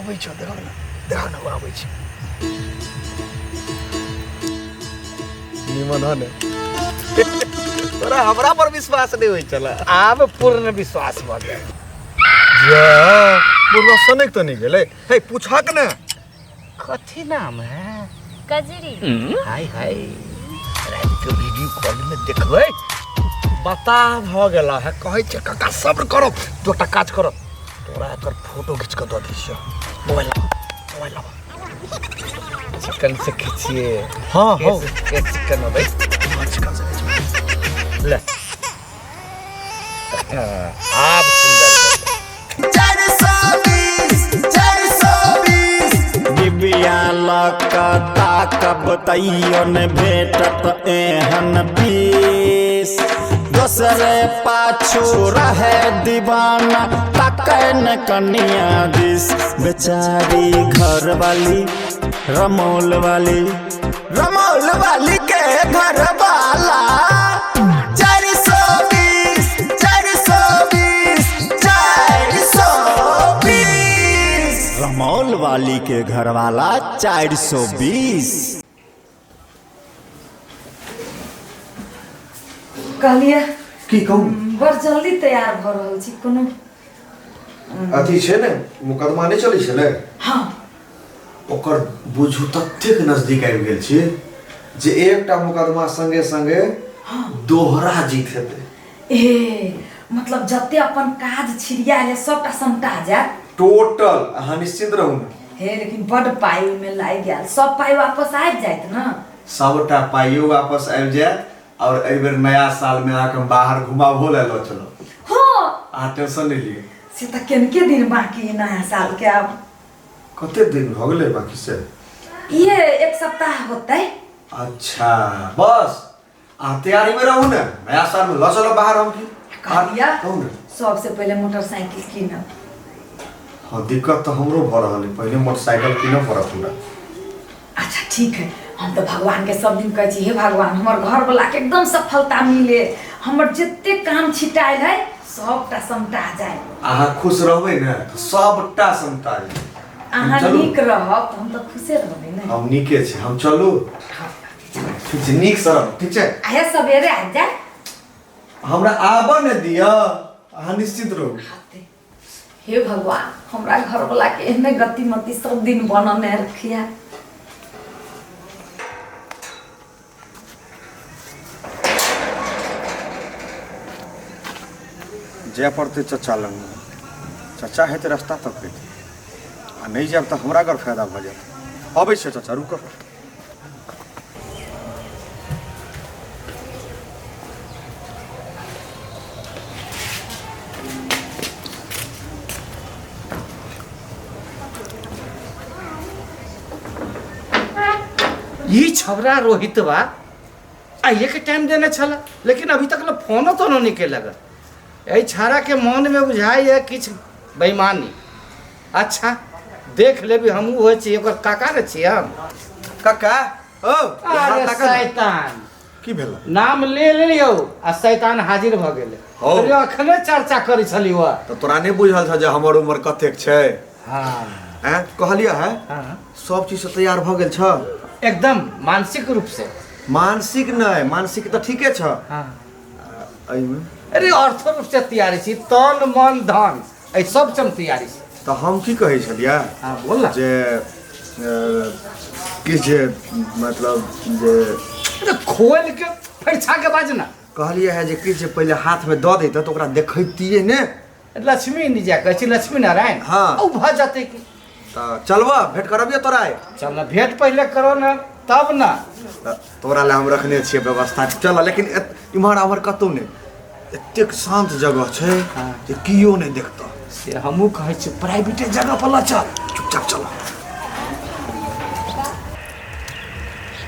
अबै छौ, देखक ने, देखक ने, ओ आबै छै। निमन हो ने? तोरा हमरा पर विश्वास नहि होइ छला? आब पूर्ण विश्वास भऽ गेल। जा, बुढ़वा सनक तऽ नहि गेलै? हे, पूछक ने। कथी नाम है? कजरी। हाय हाय, राति के वीडियो कॉल में देखबै, बता भऽ गेल है। कहै छै काका, सब्र करो, दू टा काज करो, तोरा एकर फोटो घीच कऽ दऽ दै छियौ। मोबाइल लाबऽ, मोबाइल लाबऽ। चिकन से खींचिए। हाँ। के चिकन होबै? हाँ, चिकन से खींचबै। ले, हाँ, आब सुंदर भेलै। डिबिया लऽ कऽ ताकब तैयो ने भेटत एहन पीस। दोसरे पाछू रहे दीवाना, तकै न कनिया दिस। बेचारी घरवाली, रमौल वाली, रमौल वाली के घरवाला। 420, 420, 420। रमौल वाली के घरवाला 420। कहलिए। की कहू? बड़ जल्दी तैयार भऽ रहल छी, कोनो अथी छै ने, मुकदमा नहि चलै छलै? हाँ। ओकर बुझू ततेक नजदीक आबि गेल छी जे एकटा मुकदमा संगे संगे दोहरा जीत हेतै। ए, मतलब जते अपन काज छिड़ियाएल है, सबटा समटा जायत? टोटल, अहाँ निश्चिंत रहू ने। हे, लेकिन बड पाइ ओहिमे लागि गेल, सब पाइ वापस आबि जायत ने? सबटा पाइयो वापस आबि जायत और एहि बेर नया साल में अहाँके हम बाहर घुमाबो लए लऽ चलब। अहाँ टेंशन नहि लिअ। से तऽ केनके दिन बाकी है नया साल के आब? कते दिन भऽ गेलै बाकी से? ये एक सप्ताह होतै। अच्छा, बस अहाँ तैयारी में रहू ने, नया साल में लऽ चलब बाहर हम की। कहलिया। कहू ने। सबसे पहिले मोटरसाइकिल कीनब। हाँ, दिक्कत तऽ हमरो भऽ रहल है, पहिले मोटरसाइकिल कीनऽ पड़त हमरा। अच्छा ठीक है, हम तऽ भगवान के सब दिन कहै छी, हे भगवान, हमर घर वाला के एकदम सफलता मिले, हमर जते काम छिटायल है सबटा समटा जाए। अहाँ खुश रहबै ने तऽ सबटा समटा जायत। अहाँ चलू। नीक रहब तऽ हम तऽ खुशे रहबै ने। हम नीके छी, हम चलू? ठीक छै, नीक से रहू, ठीक छै? आया सवेरे आबि जाए। हमरा आबऽ ने दिअ, अहाँ निश्चित रहू। हे भगवान, हमरा घरवला के एहने गतिमति सब दिन बनने रखिया। जाय पड़तै चचा लग, चचा हेतै रास्ता तकैत, आ नहि जायब तऽ हमरा गरफायदा भऽ जायत। अबै छै चचा, रुकऽ। ई छबरा रोहित बा आइए के टाइम देने छला, लेकिन अभी तक ले फोनो तोनो नहीं केलक। एहि छाड़ा के मन में बुझाइए किछु बेईमानी। अच्छा, देख लेबी, हमहूँ होइ छी ओकर काका ने छी हम। काका ओ। अरे शैतान! की भेल? नाम ले लेलियौ आ शैतान हाजिर भऽ गेलै। हौ। अरे, अखने चर्चा करै छलियौ। तऽ तोरा नहि बुझल छौ जे हमर उमर कतेक छै? हाँ। आँय, कहलियै है? हाँ। सब चीजसँ तैयार भऽ गेल छ? एकदम मानसिक रूप से। मानसिक नहि, मानसिक तऽ ठीके छ। हाँ। एहिमे अरे, अर्थो रूप से तैयारी छी, तन मन धन एहि सब से हम तैयारी छी। तऽ हम की कहै छलियै? हाँ, बोल ना। जे किछु जे मतलब जे अरे, खोल के फरिछा के बाज ना। कहलियै है जे किछु जे पहिले हाथमे दऽ दैतै तऽ ओकरा देखैतियै ने। लक्ष्मी नहीं जा कहै छी, लक्ष्मी नारायण। हाँ। ओ भऽ जेतै की। तऽ चलबऽ, भेंट करबियै तोरा आइ? चल ना, भेंट पहिले करो ना तब ना। तऽ तोरा लए हम रखने छियै व्यवस्था, चल। लेकिन इम्हर आम्हर कतहु नहि, एतेक शान्त जगह छै जे कियो नहि देखतऽ। से हमहूँ कहै छी, प्राइवेटे जगह पर लऽ चल। चुपचाप चल।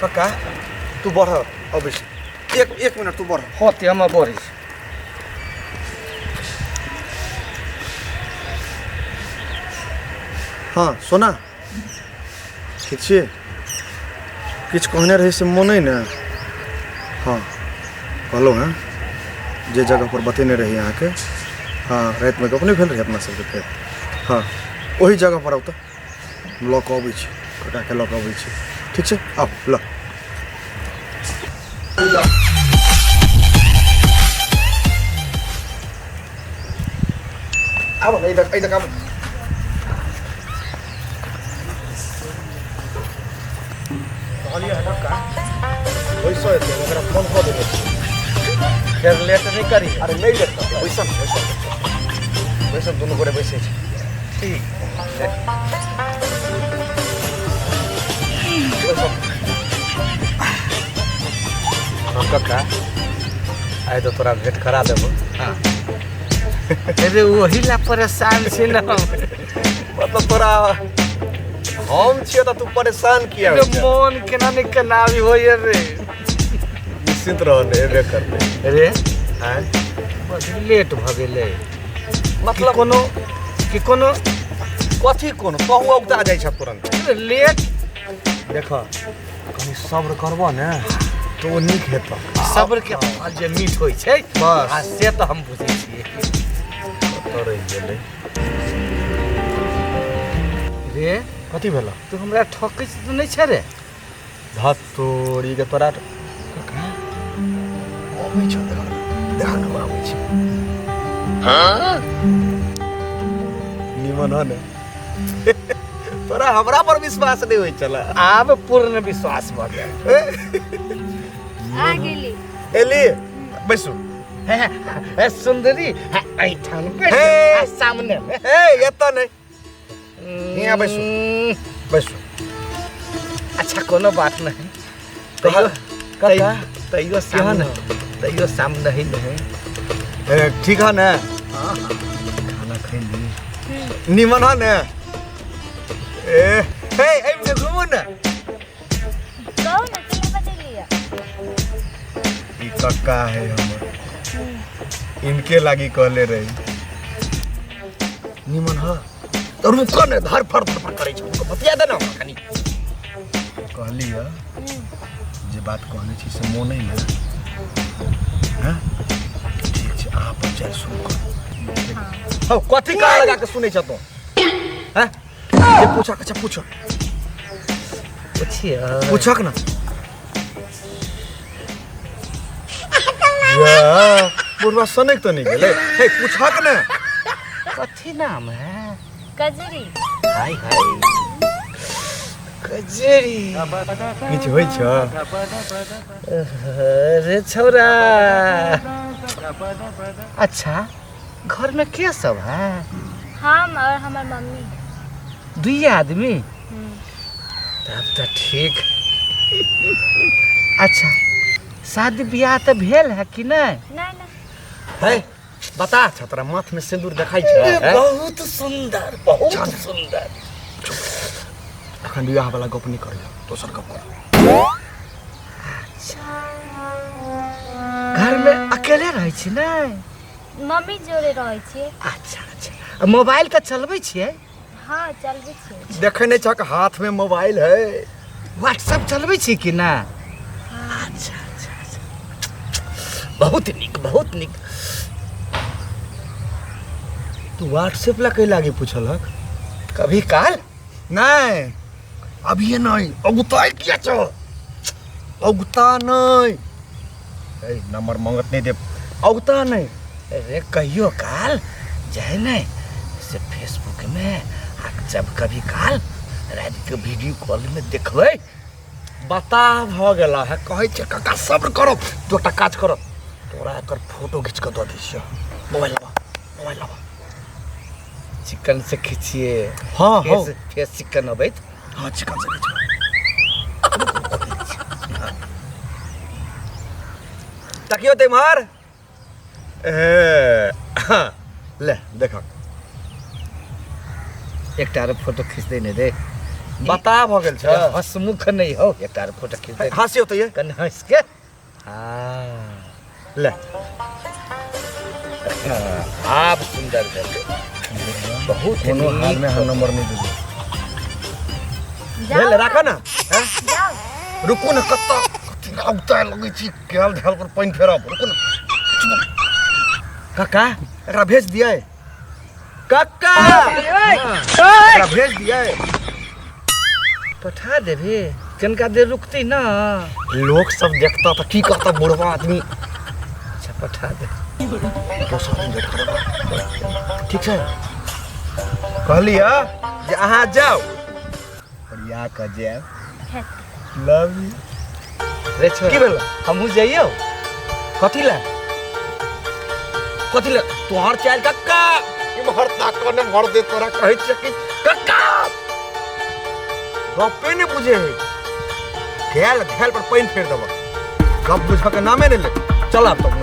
कक्का, तू बढ़, अबै छी, एक एक मिनट, तू बढ़। होते, हम बढ़ै छी। हाँ सोना, ठीक छियै? किछु कहने रही से मोन अइ ने? हाँ, कहलहुँ हेँ जे जगहपर बतेने रही अहाँके। हाँ, रातिमे गप नहि भेल रहै अपना सबके? फेर हाँ, ओही जगहपर आउ तऽ। हम लऽ कऽ अबै छी ककाके लऽ कऽ अबै छी ठीक छै आउ लऽ आबो ने एहि दऽ आबो कहलियै हँ कक्का बैसो एतै ओकरा फोन कऽ देबै फेर लेट नहि करी अरे नहि लेट करबै बैसल बैसल बैसल दुनू गोरे बैसै छी ठीक बैसल हाँ कक्का आइ तऽ तोरा भेंट करा देबो हाँ अरे वही ला परेशान छी ना हम। मतलब तोरा हम छियै तऽ तू परेशान किया अरे मोन केना ने केना भी होइए रे निश्चिंत रह ने एबे करतै अरे आँय बड़ लेट भऽ गेलै मतलब कोनो कि कोनो कथी कोनो कहूँ औगता जाइ छ तुरंत लेट देख कनि सब्र करबह ने तऽ ओ नीक हेतऽ सब्र के फल जे मीठ होइ छै बस। आ से तऽ हम बुझै छियै कतऽ रहि गेलै रे कथी भेल तू हमरा ठकै तऽ नहि छै रे धत तोरी के तोरा कका अबै छौ देख देख ने आबै छै निमन हो ने तोरा हमरा पर विश्वास नहि होइ छला आब पूर्ण विश्वास भऽ गेल आ गेली एली बैसू हे सुंदरी एहिठाम बैस हे। आ सामने मे ए एतऽ नहि हियाँ बैसू। बैसू अच्छा कोनो बात नहीं कहल तैयो कका तैयो सामने तैयो सामने ही नहीं ए, ठीक है ने खाना खैली निमन है ने ए हे एहिमे घुमू ने कहू ने केना बजेलियै ई कक्का है हमर इनके लागी कहले रही निमन ह तो रुको ने धर फर फर करै छै उनको बतिया दे ना कनी कहली है जे बात कहने छी से मोन नहि ने हैं ठीक छै अहाँ अपन चारि शुरू करू हौ कथी कान लगा के सुनै छ तू हैं जे पूछक अच्छा पूछ पूछिए पूछक ना जा बुढ़वा सनक तो नहीं गेलै हे पूछक ने कथी नाम है कजरी हाय हाय कजरी किछु होइ छ अरे छौरा अच्छा घर में के सब है हम और हमर मम्मी दुई आदमी तब तो ठीक अच्छा शादी ब्याह तो भेल है कि नहीं नहीं नहीं हे बता छ तोरा माथ में सिंदूर देखाइ छ हैं? बहुत सुंदर बहुत सुंदर अखन विवाह वाला गप नहि करियौ दोसर गप कर घर में अकेले रहै छी ने मम्मी जोड़े रहै छियै अच्छा अच्छा आ मोबाइल तऽ चलबै छियै हाँ चलबै छियै देखै नहि छक हाथ में मोबाइल है व्हाट्सएप चलबै छी कि ना अच्छा अच्छा अच्छा बहुत नीक बहुत नीक तू व्हाट्सएप ला कै लागी पूछलक कभी काल नहीं अभी नहीं अगुता किया छो अगुता नहीं ए नंबर मंगत नहीं दे अगुता नहीं अरे कहियो काल जाए नहीं से फेसबुक में आ जब कभी काल रात के वीडियो कॉल में देखबै बता भ गेला है कहै छै काका सब्र करो तू एकटा काज करो तोरा एकर फोटो घीच कऽ दऽ दै छियौ मोबाइल लाबा मोबाइल लाबा चिकन से खींचिए हाँ हाँ फेस फेस चिकन अबैत हाँ चिकन से खींच तकियो ते मार ए हाँ, ले देख एकटा आर फोटो खींच दे ने रे बता भ गेल छ हसमुख नहीं हो एकटा आर फोटो खींच दे हँसी होतै ये कन हंस के हाँ ले आब सुंदर भेल बहुत कोनो हाल नीक में हम नंबर नहीं देबै जाओ भेल राख ना हैं? जाओ रुकू ने कत्ता कथी औता लगै छी केल धैल पर पानि फेरब रुकू ने काका एकरा भेज दियै काका एकरा भेज दियै पठा देबे कनिका देर रुकती ना। लोक सब देखता तऽ की कहता बुढ़वा आदमी। अच्छा पठा दे। दोसर दिन भेट करब, ठीक छै? कहलियै जे अहाँ जाउ ओरिया कऽ जायब। Love you. रे छोरा की भेल? हमहूँ जइयौ। कथी लए? कथी लए तोहर चालि कक्का इम्हर ताकऽ ने मर दे तोरा कहै छियै कि कक्का गप्पे नहि बुझे है, घैल घैल पर पानि फेर देबऽ, गप बुझऽ के नामे नहि ले। चल आब तब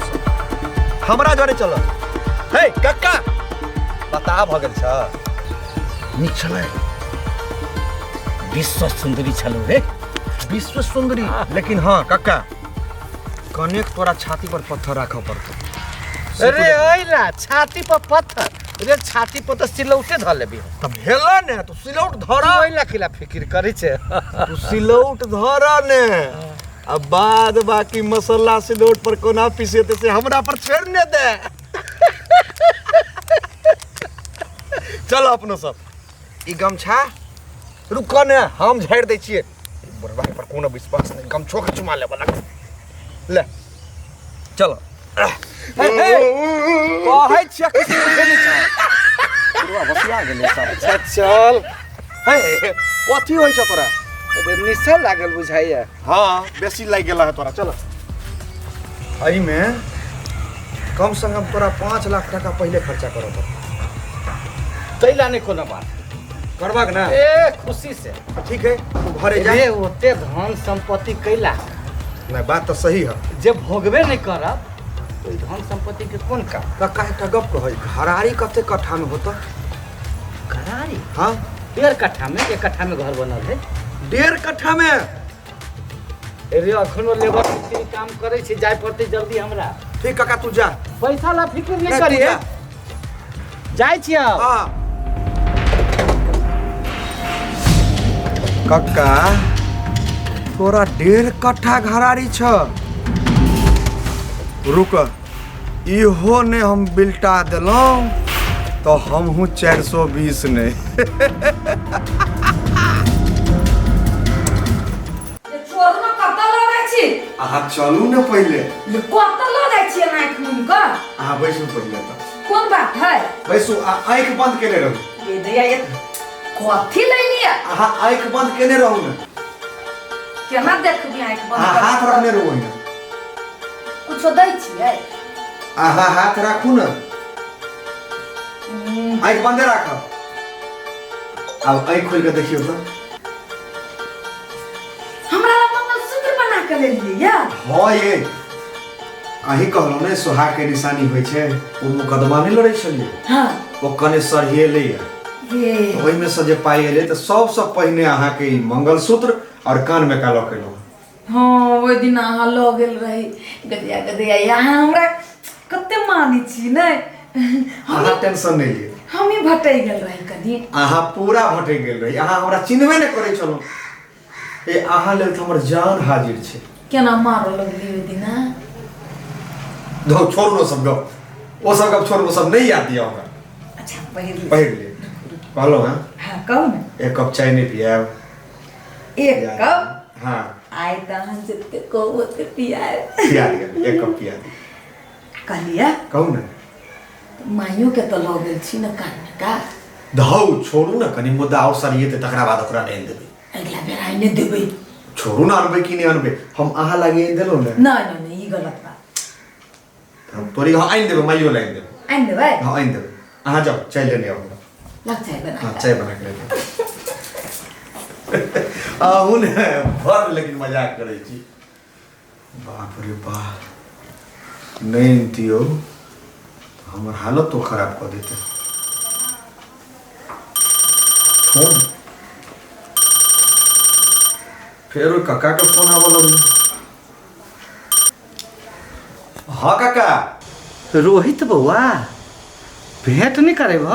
हमरा जरे चल। हे कक्का बता भऽ गेल छ। नीक छलै, विश्व सुन्दरी छलौ रे, विश्व सुन्दरी। लेकिन हाँ कक्का कनेक तोरा छाती पर पत्थर राखऽ पड़तौ। अरे अइला छाती पर पत्थर? रे छाती पर तऽ सिलौटे धऽ लेबी। तऽ भेल ने, तू सिलौट धर। ओइला किला फिकिर करै छै? तू सिलौट धर ने, आ बाद बाकी मसाला सिलौट पर कोना पिसेतै से हमरा पर छोड़ि ने दे। चल अपनो सब ई गमछा रुक ने, हम झाड़ि दै छियै। बुढ़बा पर कोनो विश्वास नहि, गमछो के चुमा लेबऽ लगल। ले चलो। कहै छियै किछु बुझै नहि छै। बुढ़वा बसिया गेलै सब। अच्छा चल। हे कथी होइ छौ तोरा? निशा लागल बुझाइया। हाँ बेसी लागि गेल है तोरा। चल एहिमे कम से कम तोरा 5 लाख टाका पहिले खर्चा करऽ पड़तौ। तैला नहि कोनो बात करबाक ना? ए खुशी से। ठीक है तू घरे जा। रे ओते धन संपत्ति कैला नहीं, बात तो सही है। जे भोगबे नहीं करब तो धन संपत्ति के कोन काम? कक्का एकटा गप कहै, घरारी कते कट्ठा में होता? घरारी? हाँ 1.5 कट्ठा में, 1 कट्ठा में घर बनल है। 1.5 कट्ठा में? अरे अखनो लेबर मिस्त्री काम करै छै, जाय पड़तै जल्दी हमरा। ठीक कक्का तू जा, पैसा ला फिक्र नहीं करिए, जाइ छियै। हाँ कक्का तोरा 1.5 कट्ठा घरारी छ। रुक इहो ने हम बिलटा देलहुँ तो हमहूँ 420 ने। अहाँ चलू ने पहिले। कतऽ लऽ जाइ छियै आँखि मुनि कऽ? अहाँ बैसू पहिले। तऽ कोन बात है? बैसू, आँखि बंद केने रहू। ये दैया ये कथी लैलियै? अहाँ आँखि बंद केने रहू ने। केना देखबी आँखि बंद? अहाँ हाथ रखने रहू ओहिना। कुछो दै छियै? अहाँ हाथ राखू ने, आँखि बंदे राखब। आब आँखि खोलि कऽ देखियौ तऽ। हमरा मंगलसूत्र बना के लेलियै या? हाँ ये अहीं कहलहुँ ने सोहाग के निशानी होइ छै। ओ मुकदमा नहि लड़ै छलियै? हाँ। ओ कने सरियेलैया, ओहिमे से जे पाइ एलै तऽ सबसँ पहिने अहाँके ई मंगलसूत्र और कानमे का लऽ के एलहुँ। हाँ ओहि दिन अहाँ लऽ गेल रही गदिया गदिया। अहाँ हमरा कते मानै छी ने? अहाँ टेंशन नहि लिअ। हमही भटकि गेल रही कनी। अहाँ पूरा भटकि गेल रही, अहाँ हमरा चिन्हबे नहि करै छलहुँ। ए अहाँ लेल तऽ हमर जान हाजिर छै। केना मारऽ लगली ओहि दिना? धौ छोड़ू ओ सब गप, ओ सब गप छोड़ू, ओ सब नहि याद दिअ हमरा। अच्छा पहिर लिअ। पहिर लिअ। कहलहुँ हँ? हाँ कहू ने। 1 कप चाय नहि पियाएब? 1 कप? हाँ। आइ तऽ अहाँ जते कहू ओते पियाएब। पिया दिअ, 1 कप पिया दिअ। कहलियै? कहू ने। माइयो के तऽ लऽ गेल छी ने कानमे का? धौ छोड़ू ने कनि मुद्दा आओर सरियेतै तकरा बाद ओकरा नहि आनि देबै। अगिला बेर आनि देबै। छोड़ू ने, अनबै कि नहि अनबै, हम अहाँ लागे आनि देलहुँ ने। नहि नहि नहि ई गलत बात। हम तोरी हाँ आनि देबै, माइयो लए आनि देबै। आनि देबै? हाँ आनि देबै। अहाँ जाउ चाय लेने आउ हमरा। लग चाय बना। हाँ चाय बना के लेने अहूँ ने बड़ लेकिन मजाक करै छी। बाप रे बाप, नहि अनतियौ हमर हालत तो खराब कऽ देतै। फोन फेर ओहि काका के फोन आबऽ लगलै। हाँ काका। रोहित बौआ भेंट नहीं करे भ?